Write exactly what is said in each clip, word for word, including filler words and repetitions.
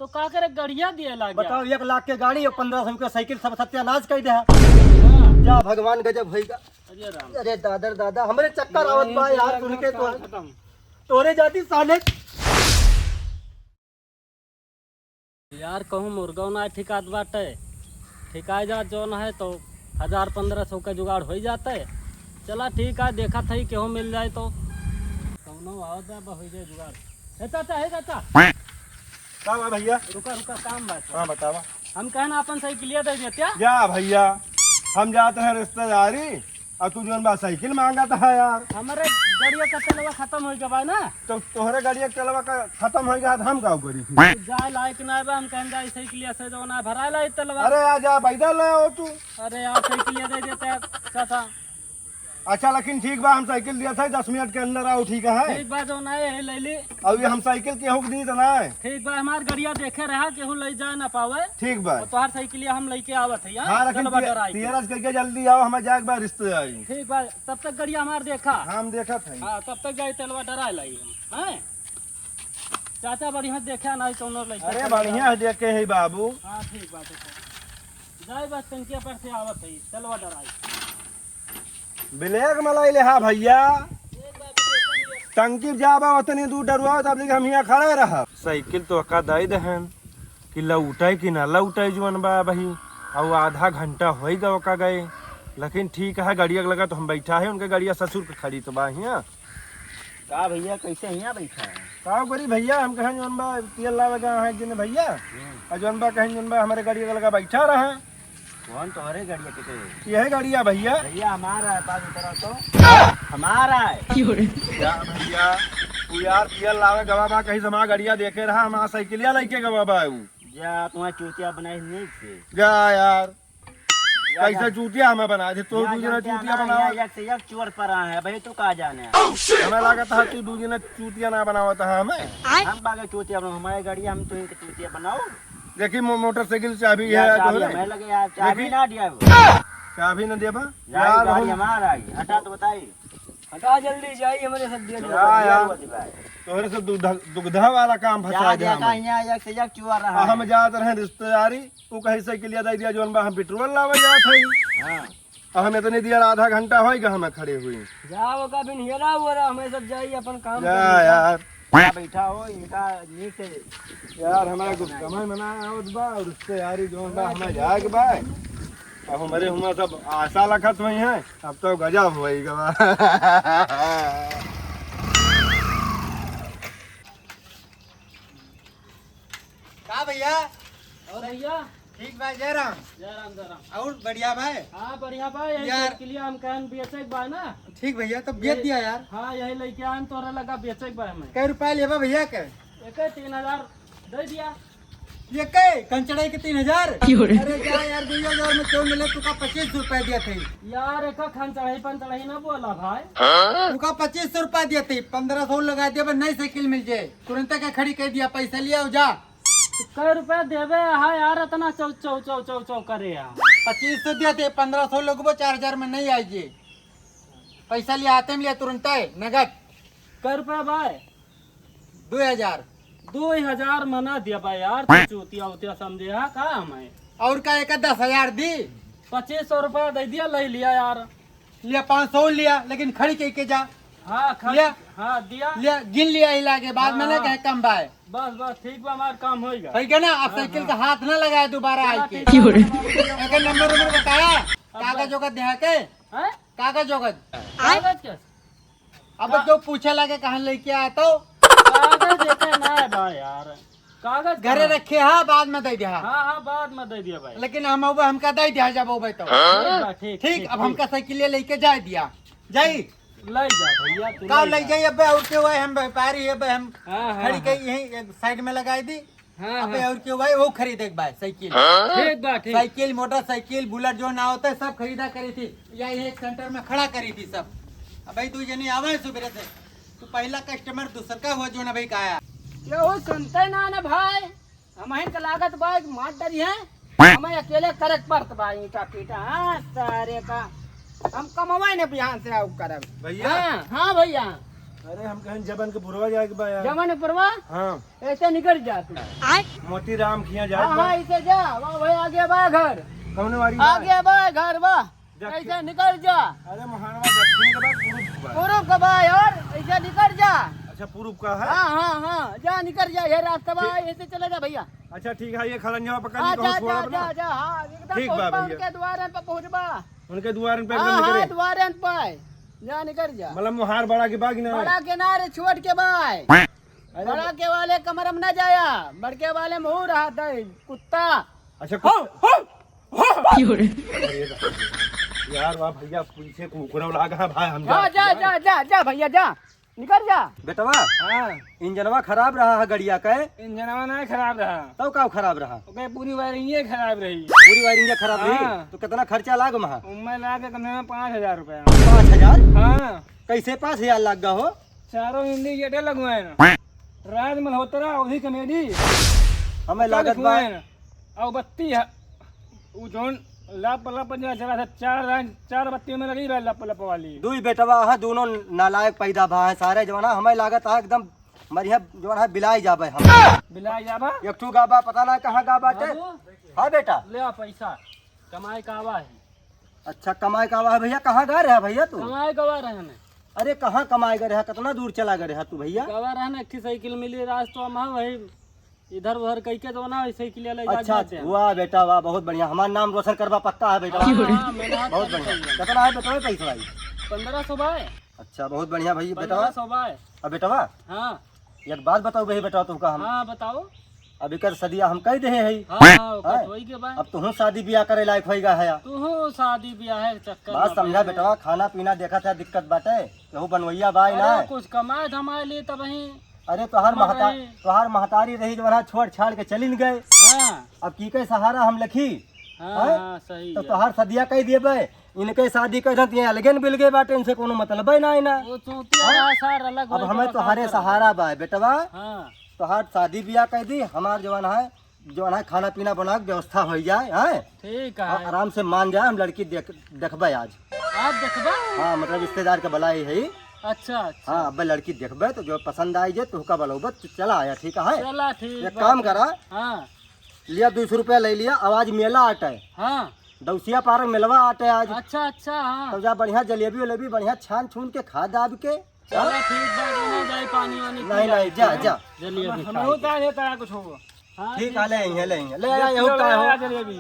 तो का करे, गड़िया दिए लाग गया। बताओ, एक लाख के गाड़ी और पन्द्रह सौ के साइकिल, सब सत्यानाश कर दे। हाँ। जा भगवान, गजब होइगा। अरे राम। अरे दादा रे दादा, हमरे चक्कर आवत बा यार, सुन के तो। खत्म। तोरे जाती साले। यार, कहूँ मुर्गो ना ठिकात बाटे, ठिकाए जात जौन है तो हजार पन्द्रह सौ का जुगाड़ होइ जाते। चला ठीक है, देखत है केहू मिल जाए तो। कौनो आवत बा, हो जाए जुगाड़। हे चाचा, हे चाचा। का बा भैया? रुका, रुका, काम बा। हाँ, बतावा। हम कहन आपन साइकिलिया दे देत्या। जा भैया, हम जात है रिश्तेदारी, और तू जौन बा साइकिल मांगत है यार। हमरे गड़िया का तेलवा खत्म होइ गवा ना। तो तोहरे गड़िया के तेलवा का खत्म होइ गवा, तो हम का करी? तू जाए लायक ना बा, हम कहन जाए साइकिलिया से जौन है भराए लाई तेलवा। अरे यार, जा पैदल ले आओ तू। अरे यार, साइकिलिया दे देत्या चाचा। अच्छा, लेकिन ठीक बा, हम साइकिल दिया था, दस मिनट के अंदर आओ, ठीक है? ठीक बा, जौन है, यही ले ली। अब ये हम साइकिल केहू के दी तो ना है। ठीक बा, हमार गड़िया देखे रहा, केहू ले जा ना पावे। ठीक बा। और तोहार साइकिलिया हम लेके आवत है, हाँ? हाँ, लेकिन चलो बा, ते-, डराई के। तेरह करके जल्दी आओ, हमें जाए के बा रिश्तेदारी। ठीक बा, तब तक गड़िया हमार देखा। हम देखत है। हाँ, तब तक जाए तेलवा डराए लाई हम, हैं? चाचा बढ़िया देखा ना, कौनो लइका अरे चल बढ़िया रहा। है, देखे है बाबू। हाँ, ठीक बा, देखो। जाए बस टंकिया पर से आवत है, तेलवा डराई। ब्लैक मलाई ले हा भैया। टंकी जाबा उतनी दूर डरुआ, तब लेके हम यहाँ खड़े रह। साइकिल तो का दई दहन कि लौटाई कि ना लौटाई जुअन बा भाई। अब आधा घंटा होई गा ओका गए, लेकिन ठीक है, गड़िया के लगा तो हम बैठा है, उनके गड़िया ससुर के खड़ी तो बा हियाँ। का भैया, कैसे हियाँ बैठा है? का करी भैया, हम कहें जौन बा तेल लावे गा है जिन भैया, हम्म। और जौन बा कहें जौन बा हमरे गड़िया के लगा बैठा रहा। कौन तोहरे गड़िया के कहे? यही गड़िया भैया। भैया हमारा है, पास उतरा तो। हमारा है। क्या भैया, तू यार तेल लावे गवा बा, कहीं से हमारा गड़िया देखे रहा, हमारा साइकिलिया लेके गवा बा ऊ। जा, तुम्हारा चूतिया बनाई नहीं से। जा यार, या कैसे जा। चूतिया हमें बना दे, तो या दू जना जानते हैं चूतिया ना, बनावा। या एक से एक चोर पर आए हैं भाई, तू का जाने। हमें लागत है तू दू जना चूतिया ना बनावत है हमें। हम बागे चूतिया बनाओ, हमारे गाड़ी हम तो इनके चूतिया बनाओ। देखी मो-, मोटरसाइकिल चाबी या है चाबी तोहरे। हमें लगे यार, चाबी देखी। ना दिया वो। चाबी ना देबा? यार, यार, गाड़ी हम हमारा आई, हटा तो बताई। हटा जल्दी, जाई हमरे सब दिया। या, या। तोहरे से दुग्धा, दुग्धा वाला काम फंसा जा, दे जा, हमें। यहाँ एक से एक चुआ रहा आ, है। हम जात रहे रिश्तेदारी, ऊ कहे साइकिलिया दे दिया, जौन बा हम पेट्रोल लावे जात हई। हाँ। आ, हम इतने दिया, आधा घंटा होई गा हमें खड़े हुए। जाओ का बिन हेरा हुआ रहा, हमें सब जाई अपन काम जा करने का। यार। क्या बैठा हो, इनका नीक से यार, हमारा कुछ समझ में ना आवत बा, और रिश्तेदारी जौन बा, हमें जाए के बा। अब हमरे हुआँ सब आशा लखत हुई हैं, अब तो गजब होई गवा। का भैया? और भैया? ठीक बा, जय राम। जय राम, जय राम। और बढ़िया बा? हाँ, बढ़िया बा। यही यार। साइकिलिया हम कहन बेचे के बा ना। ठीक भैया, तो बेच ये दिया यार। हाँ, यही लेके आन, तोरा लगा बेचे के बा हमें। कै रुपया लेबा भैया के? एक तीन हजार दे दिया। ये के कंचड़ाई के तीन हजार? क्यों रे? अरे जा यार, दुई हजार में क्यों मिले? तुका पच्चीस रुपए दिया थे। यार, एक खन चढ़ाई पन चढ़ाई ना बोला भाई। तुका पच्चीस सौ रुपया दिया थे, पन्द्रह सौ लगा दिया, बस नई साइकिल मिल जाए, तुरंत का खड़ी कर दिया, पैसा लिया और जा। तो कै रुपया देवे हा यार, इतना चौ चौ चौ चौ चौ करे हा। पच्चीस सौ दिया थे, पन्द्रह सौ लगबो, चार हजार में नहीं आई जे। पैसा लिया, हाथे में लिया, तुरंत है, नगद। कै रुपया भाई? दो हजार। दो हजार मना दिया बा यार, तू चूतिया उतिया समझे हा का हमें? और का, एक दस हजार दी? पच्चीस सौ रुपया दे दिया, ले लिया यार। लिया, पाँच सौ लिया, लेकिन खड़ी कह के जा। हाँ, खड़ी, लिया। हाँ, दिया। लिया, गिन लिया ही लागे, बाद में ना हाँ, कहे कम बाय। बस, बस, ठीक बा, हमार काम होइगा। ठीक है ना, अब हाँ, साइकिल हाँ। का हाथ ना लगाए दोबारा चला, आइके। ठीक बा। अगर नंबर, नंबर बताया, अब कागज बस। ओगज देहा के? हैं? कागज ओगज। कागज के? अब जो पूछे लागे कहाँ लेके आया तो? कागज एकर ना है बा यार। कागज घरे कहाँ है? रखे हा, बाद में दे दिया। हाँ, हाँ, बाद में दे दिया भाई। लेकिन हम अब हमका दे दिया जब होबे तो। ठीक बा, ठीक, ठीक, ठीक, अब ठीक। हमका साइकिल लेके जाए दिया। जाई? ले जा भैया, तू का ले ले जा। जाई? अबे और के हुआ है, हम व्यापारी है, अबे हम हाँ, हाँ, खड़ी हाँ। कही यहीं एक साइड में लगाई दी। हाँ, अबे हाँ। और के हुआ है, वो खरीदे के बा साइकिल। ठीक बा, ठीक। साइकिल, मोटरसाइकिल, बुलेट जो ना होता है, सब खरीदा करी थी। या ये एक सेंटर में खड़ा करी थी सब। अब भाई दू जने आवे हैं सुबह से, तो पहला कस्टमर दूसर का हुआ जो ना भाई का आया। ये वो सुनते ना ना भाई, हम इनका लागत बा एक मार डरी है, हमें अकेले करे के पड़त बा ईंटा पीटा। हाँ, सारे का हम कमवाए ने बिहान से आउ करब। भैया। हाँ, हाँ भैया। अरे, हम कहेन जबनपुरवा जाए के बा यार। जबनपुरवा? हाँ। ऐसे निकल जा तू। मोतीराम खिया जाए हाँ, के बा। हाँ, ऐसे जा, वाह भाई, आगे बा घर। कौन वारी बा? आगे बा घर बा। जा ऐसे निकल जा। अरे, मोहानवा दक्षिण के बा, पूरब के बा। पूरब के बा यार, ऐसे निकल जा। अच्छा, पूरब का है? हाँ, हाँ, हाँ, जा निकल जा, ये रास्ता बा, ठीक। ऐसे चला जा भैया। अच्छा, ठीक है, ये खलंजवा पकड़ हाँ, ली, कहूँ जा, छोड़ा जा, बना। जा, जा, हाँ, एकदम ठीक बा पहुँचबा भैया। उनके द्वारन पर पहुँचबा। उनके द्वारन पे हाँ, निकले। हाँ, द्वारन पे। जा निकल जा। मतलब मोहार बड़ा के बाग ना है? बड़ा के ना रे, छोट के बाय। अरे बड़ा के वाले कमर में ना जाया, बड़के वाले में हो रहा था कुत्ता। अच्छा, हौ, कुत्ता। हौ, हौ। अरे यार, वाह भैया, पीछे कुकुर लाग है भाई, हम जा, जा, जा, जा, जा, जा भैया, जा, निकल जा। बेटवा, हाँ। इंजनवा खराब रहा है गड़िया के। इंजनवा नहीं खराब रहा। तब का खराब रहा? ओके, पूरी वायरिंग ये खराब रही। पूरी वायरिंग ये खराब रही? हाँ। तो कितना खर्चा लाग महा? उम्मे लाग कम से कम पाँच हजार रुपया। पाँच हजार? हाँ। कैसे पाँच हजार लाग गा हो? चारों इंडिकेटर लगवाए ना। राज मल्होत्रा, वही कॉमेडी। हमें लागत बा। लगवाए ना। और बत्ती है, उ जौन लप लप जरा जरा से चार लाइन, चार बत्ती में लगी रहे लप लप वाली। दुई बेटवा है, दोनों नालायक पैदा भा है सारे जवाना। हमें लागत है एकदम मरिया जवान है, बिलाई जाबे हम। बिलाई जाबा? एक ठू गाबा, पता ना कहाँ गाबा टे। बाबू, हाँ बेटा। ले आ पैसा, कमाए का आवा है। अच्छा, कमाए का आवा है भैया। कहाँ गा रहा भैया तू? कमाए का आवा रहे हमें। अरे, कहाँ कमाए गा रहा, कितना दूर चला गा रहा तू भैया? का आवा रहे ना, एक ठे साइकिल मिली रास्ता में, वही इधर उधर कई के तो ना, साइकिल ले अच्छा, जाते हैं। वाह बेटा वाह, बहुत बढ़िया, हमार नाम रोशन करबा पक्का है बेटा। हाँ, हाँ, मेहनत बहुत करनी बढ़िया। चाहिए। कितना है बेटा पैसा भाई? पन्द्रह सौ भाई। अच्छा, बहुत बढ़िया भाई बेटा। पन्द्रह सौ भाई। अब बेटवा, हाँ। एक बात बताओ भाई बेटा, तुमका हम हाँ, बताओ। अब एकर सदिया हम कह दे है। हाँ, हाँ, ओकर हाँ? होई के बा। अब तुहूँ शादी ब्याह करे लायक होई गा है। तुहूँ शादी ब्याह है चक्कर बात में समझा पड़े। बेटवा, खाना पीना देखत है, दिक्कत बाटे, केहू बनवैया बा अरे, ना। कुछ कमाए धमाए ली तब ही अरे, तोहार कमाए महता-, रही। तोहार महतारी रही जो वहाँ छोड़ छाड़ के चलिन गए। हाँ। अब की के सहारा हम लखी? हाँ, हैं? हाँ, सही तो है। तोहार सदिया कह दिए बे, इनके शादी कर देत, ये अलगे न बिलगे बाटे, इनसे कोनो मतलब है ना, ना। वो चूतिया हाँ? रहा सार अलग अब होई हमें गवा तोहरे काम कर। सहारा बा, बेटवा। हाँ। तोहार शादी ब्याह कह दी, हमार जवान है, जवान है, खाना पीना बना के व्यवस्था हो जाए, हैं? ठीक है। आ-, आराम से मान जाए, हम लड़की देख, देखबे आज। आज देखबे? हाँ, मतलब रिश्तेदार के बुलाई है। अच्छा, अच्छा। हाँ, अब लड़की देखबे तो जो पसंद आई जे, तुहका बुलाउबे, तू चला आया, ठीक है? चला, ठीक एक बा। काम करा। हाँ। लिया, दो सौ रुपया ले लिया, आवाज मेला आटे। हाँ। दौसिया पार मेलवा आटे आज। अच्छा, अच्छा, हाँ। तो जा बढ़िया जलेबी उलेबी बढ़िया छान छून के खा दाब के। चला, ठीक बा, ना जाए पानी वानी नहीं, पी नहीं, आए। जा, जा। जलेबी हम खा होता के। है, तारा कुछ होगा। हाँ, ठीक ठीक है, ले बा। आइए, ले आइए। ले ये आइए, पूरा होता है, ले हो। आया जलेबी।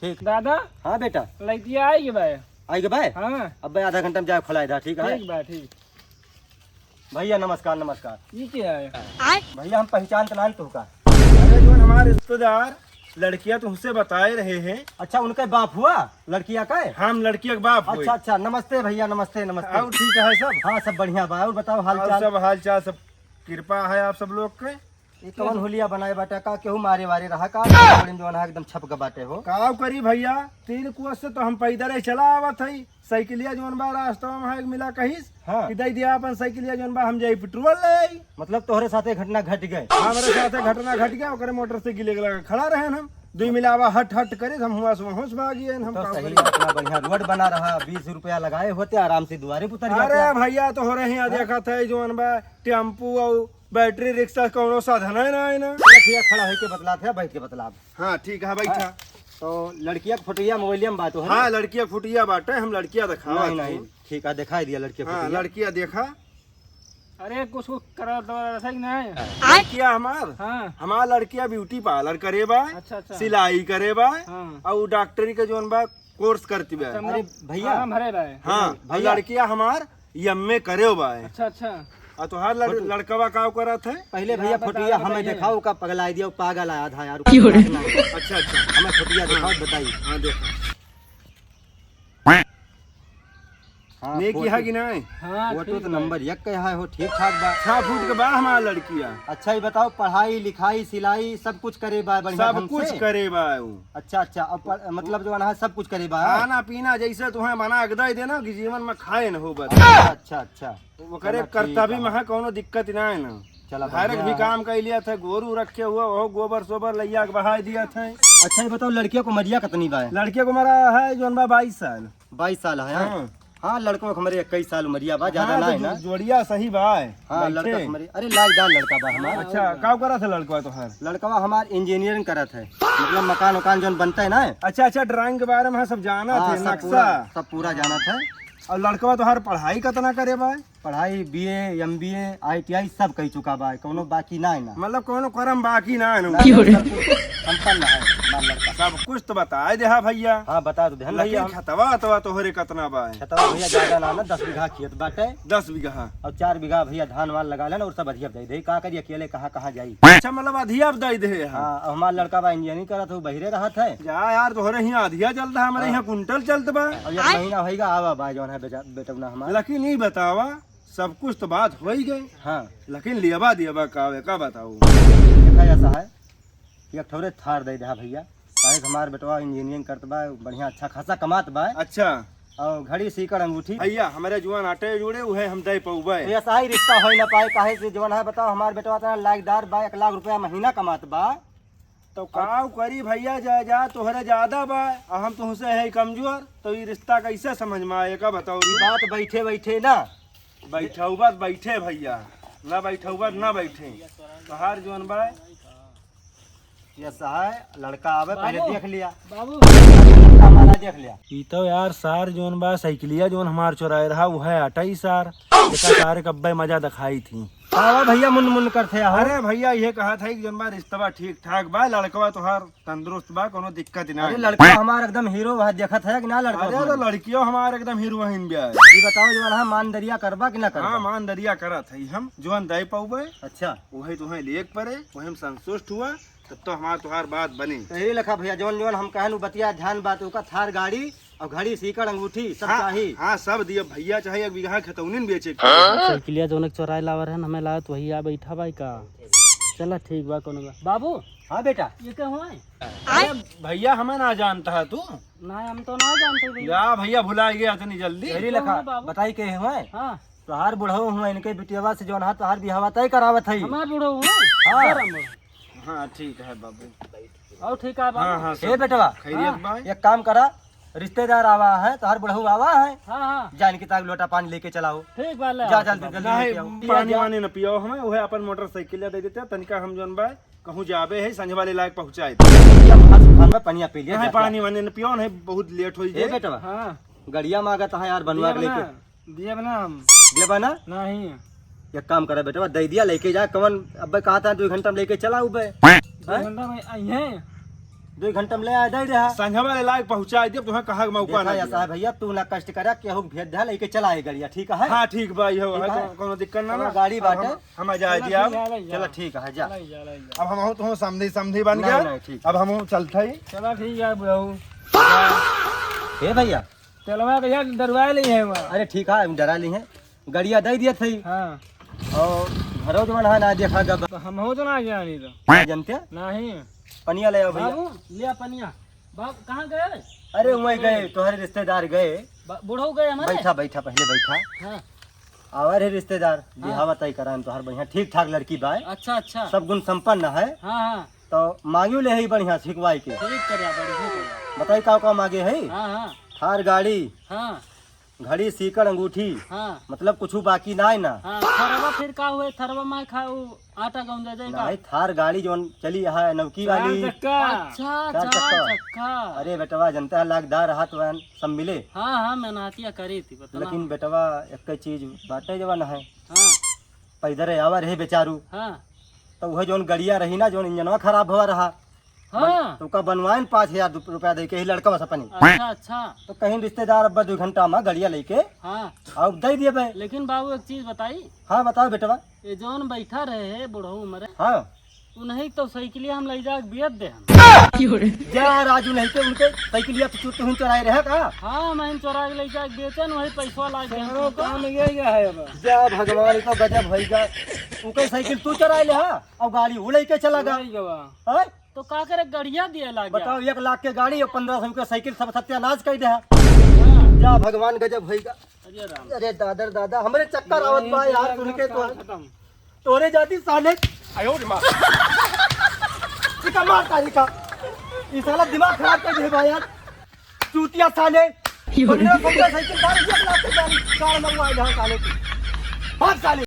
ठीक। दादा। हाँ बेटा। लइकिया आई के बा? आई के बा? हाँ। अब बे आधा घंटा में जाए खुला इधर, ठीक है? ठीक बा, ठीक। भैया नमस्कार, नमस्कार। ये क्या है? भैया हम पहचानत नान तुहका। अरे जौन हमार रिश्तेदार लड़किया तुमसे बताए रहे हैं। अच्छा, उनके बाप हुआ लड़किया का? हम लड़किया के बाप हुए। अच्छा, अच्छा, नमस्ते भैया, नमस्ते, नमस्ते। और ठीक है सब? हाँ, सब बढ़िया बा। और बताओ हाल और चाल? सब हाल चाल, सब कृपा है आप सब लोग के। ये कौन हुलिया बनाए बाटे का? केहू मारे वारे रहा का? बड़े जौन है एकदम छपक बाटे हो। का करी भैया, तीन कोस से तो हम पैदल ही चला आवत हई। साइकिलिया जौन बा रास्ता में है, मिला कहिस हाँ। कि दे दिया अपन साइकिलिया जौन बा, हम जाई पेट्रोल ले आई। मतलब तोहरे साथे घटना घट गए? हमरे साथे घटना घट गया, ओकरे मोटरसाइकिल के लगे खड़ा रहे हम, दुई मिलावा हट हट करे, हम हुआ से वहाँ से भागी हैं, हम तो का सही करी? अपना बढ़िया रोड बना रहा, बीस रुपया लगाए होते, आराम से दुआरे पे उतर जाते। अरे भैया, तोहरे ही हाँ? देखत है जौन बा टेम्पू और बैटरी रिक्शा कौनो साधन है ना, है ना। चलो ठीक है, खड़ा होके बतलात है, बैठ के बतलाब। हाँ, ठीक है, बैठा। हाँ, तो लड़किया के फोटोया मोबाइलिया में बात हो, है हाँ, ना? लड़किया के फोटोया बाटे, हम लड़किया दिखावा नहीं, थी। नहीं, ठीक है, दिखाई दिया लड़किया के हाँ, फोटोया। लड़किया देखा। अरे, कुछ को करा दो, ऐसा ही नहीं है। लड़किया हमार, हाँ। हमार लड़किया ब्यूटी पार्लर करे बा, अच्छा, अच्छा। सिलाई करे बा, हाँ। और डॉक्टरी के जौन बा कोर्स करती बा। अच्छा, अरे, मतलब भैया। फॉर्म भरे बा। हाँ, भैया। लड़किया हमार एमए करे बा। अच्छा, अच्छा। आ तोहार लड़-, फोटो। लड़कवा का करत है? पहिले भैया यहाँ बता फोटोया रहे हमें भैया। देखाओ, का पगला दिया, पागल आया था यार। अच्छा, अच्छा। हमें फोटोया देखाओ, बताइए। हाँ, देखो। हाँ, नेकी फोटो। है कि नहीं? हाँ, फोटो ठीक तो है। नंबर एक के है हो, ठीक ठाक बा। छह फुट के बा हमार लड़किया। अच्छा, ये बताओ, पढ़ाई, लिखाई, सिलाई, सब कुछ करे बा बढ़िया सब ढंग कुछ से? करे बा उ। अच्छा, अच्छा, अब प-, मतलब जो है ना, सब कुछ करे बा? खाना पीना जैसे तुम्हें बना के दे देना कि जीवन में खाए न हो बस। अच्छा, अच्छा, अच्छा। ओकरे चलो, ठीक कर्तव्य है। में है, कौनो दिक्कत ना है ना। चलो, घर बढ़िया भी है। काम कर लिया था, गोरू रखे हुआ, वो गोबर सोबर लैया के बहा दिया था। अच्छा, ये बताओ, लड़कियों को उमरिया कितनी बा है? लड़कियों को हमारा है, जौन बा, बाईस साल। बाईस साल है, हाँ? हाँ। हाँ, लड़कवा हमरे इक्कीस साल उमरिया बा, ज्यादा हाँ, ना तो है ना। जो-, जोड़िया सही बा। हाँ, बैठे। लड़का हमरे, अरे, लाइकदार लड़का बा हमार। अच्छा, का करत है लड़कवा तोहार? लड़कवा हमार इंजीनियरिंग करत है, मतलब मकान उकान जौन बनता है ना। अच्छा, अच्छा, ड्राइंग के बारे में हाँ सब जानत हाँ, है, सब नक्शा। पूरा, सब पूरा जानत है। और लड़कवा तोहार पढ़ाई कितना करे बा? पढ़ाई बीए, एमबीए, आईटीआई सब कई चुका बा, कौनो बाकी ना है ना। मतलब कौनो करम बाकी ना है ना? ना, सब कुछ संपन्न है हमार लड़का। सब कुछ तो बताए देहा भैया। हाँ, बता दो ध्यान लेकिन भैया। खेतवा, खेतवा तोहरे कितना बा? खेतवा भैया ज्यादा ना, ना, दस बीघा खेत बाटे। दस बीघा। और चार बीघा भैया धान वान लगा लेना और सब अधिया दे दे। का करी अकेले कहाँ, कहाँ जाई? अच्छा, मतलब अधिया दे दे है। हाँ, अब हमार लड़का बा इंजीनियरिंग करत हो, बहिरे रहत है। जा यार, तोहरे हियाँ अधिया चलता है, हमारे हाँ। हियाँ कुंटल चलत बा। अब एक महीना होइगा आवा बा जौन है बेटा, बेटौना हमार। लेकिन ई बतावा, सब कुछ तो बात हो ही गए। हाँ। लेकिन लेबा देबा का, का बताऊ? देखा ऐसा है कि एक ठौरे थार दे दे भैया, काहे कि हमार बेटवा इंजीनियरिंग करत बा, बढ़िया अच्छा खासा कमात बा। अच्छा। और घड़ी सीकड़ अंगूठी। भैया, हमरे जुआन आटे जुड़े, उहे हम दे पउबे। तो ऐसा ही रिश्ता हो ही ना पाए, काहे से जौन है बताओ, हमार बेटवा इतना लाइकदार बा, एक लाख रुपया महीना कमात बा। तो काव करी भैया, जा, जा, तोहरे ज्यादा बा, आ हम तुहसे है कमजोर, तो ई रिश्ता कैसे समझ में आए, का बताओ ई तू? बात बैठे बैठे ना। बैठउबा त बैठे भैया, ना बैठउबा त ना बैठे। तोहार जौन बा, ये सहाय लड़का आवे, पहले बाबू, देख लिया। बाबू। लड़का हमारा देख लिया। ई तो यार सार जौन बा, साइकिलिया जौन हमार चोराए रहा, वो है अटई सार। एका सारे कब्बे मजा दिखाई थी। आवा भैया, मुन मुन करते हो। अरे भैया, ये कहा था कि जौन बा रिश्तवा ठीक ठाक बा, लड़कवा तोहार तंदुरुस्त बा, कोनो दिक्कत ना अरे है। लड़का हमार एकदम हीरो बा, देखत है कि ना लड़का अरे तो हमार? लड़कियों हमार एकदम हीरोइन बा। ये बताओ जौन है मान दरिया करबा कि ना करबा? हाँ, मान दरिया करत है हम, जौन दे पउबे। अच्छा। वही तुम्हें लेके पड़े, वही हम संतुष्ट हुआ, तब तो हमार तोहार बात बनी। तो यही लेखा भैया, जौन जौन हम कहन उ बतिया ध्यान बात, ओका थार गाड़ी और घड़ी सीकड़ अंगूठी सब हाँ, चाही। हाँ, सब दिए भैया, चाहे एक बीघा खेतौनिन बेचे के। साइकिलिया जौन एक चोराए लावा रहन, हमें लावत वही आ बैठा बाई का। चला ठीक बा, कोनो बा। बाबू। हाँ बेटा। ये का हुआ है? अरे भैया, हमें ना जानता है तू? ना, हम तो ना जानते भैया। या भैया, भुला गया इतनी जल्दी। यही लेखा बाबू। बताई के हुआ है? हाँ। तोहार बुढ़ऊ हुआ, इनके बिटियावा से जौन है तोहार बियाहवा तय करावत है। हमार बुढ़ऊ हुआ? हाँ। हमार बुढ़ऊ। हाँ, ठीक है बाबू। और ठीक है बाबू। हाँ, हाँ, ए सब बेटवा, खैरियत हाँ। बा? एक काम करा, रिश्तेदार आवा है, तोहार बुढ़ऊ आवा है। हाँ, हाँ। जा इनके ताक लोटा पानी लेके चलाओ। ठीक बा, ले जा, आओ। जल्दी, जल्दी नहीं, लेके आओ। पानी वानी न पियाओ हमें, उहे अपन मोटरसाइकिल दे देते, तनिका हम जौन बा, कहूँ जाबे है, संझ वाले लायक पहुँचाए दे। ये हम हाथ से खान में पनिया पी लिया, नहीं, जाके पानी वानी न पियाओ, नहीं, बहुत लेट हो ए जाए। बेटवा, हाँ। गड़िया मांगत है यार, बनवा के लेके। दिया बना हम। दिया बना? नहीं। एक काम करा बेटवा, दे दिया, लेके जा, कवन अब्बे कहा था, दो घंटा में लेके चला उबे। दो हैं? घंटा में आई हैं। दो घंटा में ले आ, दे रहा। संझवा ले लायक पहुँचा दिया, तुम्हें कहा के मौका देखा ना या दिया। साहब भैया, तू ना कष्ट करा, केहू के भेज दे, लेके चला आए गड़िया, ठीक है? हाँ, ठीक बा, ये हो, ठीक है? कौनो, कौनो दिक्कत ना, ना। गाड़ी अब बाटे। हम, हम आ जाए चला, दिया ठीक अब। है, ले चला, जा। ठीक है, जा। ले जा, ले जा। अब हम हो, तुम समधी, समधी बन नहीं, गया। नहीं, ठीक। अब हम चलते ही। चला, ठीक है, बुढ़ऊ। ए भैया, तेलवा के यार डरवा ली है वहाँ। अरे ठीक है, हम डरा ली हैं। गड़िया दे दिया थई। हाँ। और घरो जवन है ना देखा गब। तो हम हो तो ना जानी तो। ना जानते? नहीं। पनिया ले आओ भैया। बाबू, लिया पनिया। बाबू, कहाँ गए? अरे वहीं गए, तोहरे रिश्तेदार गए। बा-, बुढ़ऊ गए हमारे? बैठा, बैठा, पहले बैठा। हाँ। आवा रे रिश्तेदार, हाँ। बिहावा तय करान तोहर बढ़िया, ठीक ठाक लड़की बाय। अच्छा, अच्छा। सब गुण संपन्न है। हाँ, हाँ। तो मांगियो ले है बढ़िया सिखवाई के। ठीक करिया, बढ़िया करिया। बताई का का मांगे है? हाँ, हाँ। थार गाड़ी, हाँ। घड़ी, सीकड़, अंगूठी, हाँ। मतलब कुछ बाकी ना है ना। हाँ, थरवा फिर का हुए? थरवा में खाऊ आटा गूंजा जाए का? नहीं, थार गाड़ी जौन चली है नवकी चार वाली। चक्का। अच्छा, चार चार चक्का। चक्का। अरे बेटवा, जनता है, लाखदार हाथ वहन सब मिले। हाँ, हाँ, मेहनतिया करी थी, बतला। लेकिन बेटवा, एक चीज बाटे जवन है। हाँ। पैदल आवा रहे बेचारू। हाँ। तो वह जौन गड़िया रही ना, जौन इंजनवा खराब हुआ रहा, हाँ। बन-, तो का बनवाइन पाँच हजार दु-, रुपया दे के ही लड़का बस अपनी। अच्छा, अच्छा। तो कहीं रिश्तेदार अब्बा दो घंटा में गड़िया लेके हाँ। आओ, दे दिए बे। लेकिन बाबू, एक चीज बताई। हाँ, बताओ बेटवा। ये जौन बैठा रहे है बुढ़ऊ मरे, हाँ। उन्हीं तो साइकिलिया हम ले जाके बेच दे हम। जा राजू, नहीं तो उनके साइकिलिया तो चुरते हुन चुराए रहे का? हाँ, मैं चुरा के ले जाके बेचे न, वही पैसवा लाग गया। चलो, काम ये, ये है अब। जा भगवान, ई तो गजब होइगा। उनके साइकिल तू चुराए ले हा, और गाड़ी वो लेके चला गा। ले गवा। हैं? तो का करे, गड़िया दिए लाग गया। बताओ, एक लाख के गाड़ी और पन्द्रह सौ के साइकिल, सब सत्यानाश कर दे हा। हाँ। जा भगवान, गजब होइगा। अरे राम। अरे दादर दादा, हमरे चक्कर आवत बा यार, सुन के तो। खत्म। तोरे जाती साले। आयो रे माँ। इका मार तारी का। ई साला दिमाग खराब कर दे भाई यार। चूतिया साले। पंद्रह सौ का साइकिल, सारे एक लाख के गाड़ी, कार मंगवाए जहाँ साले की। भाग साले।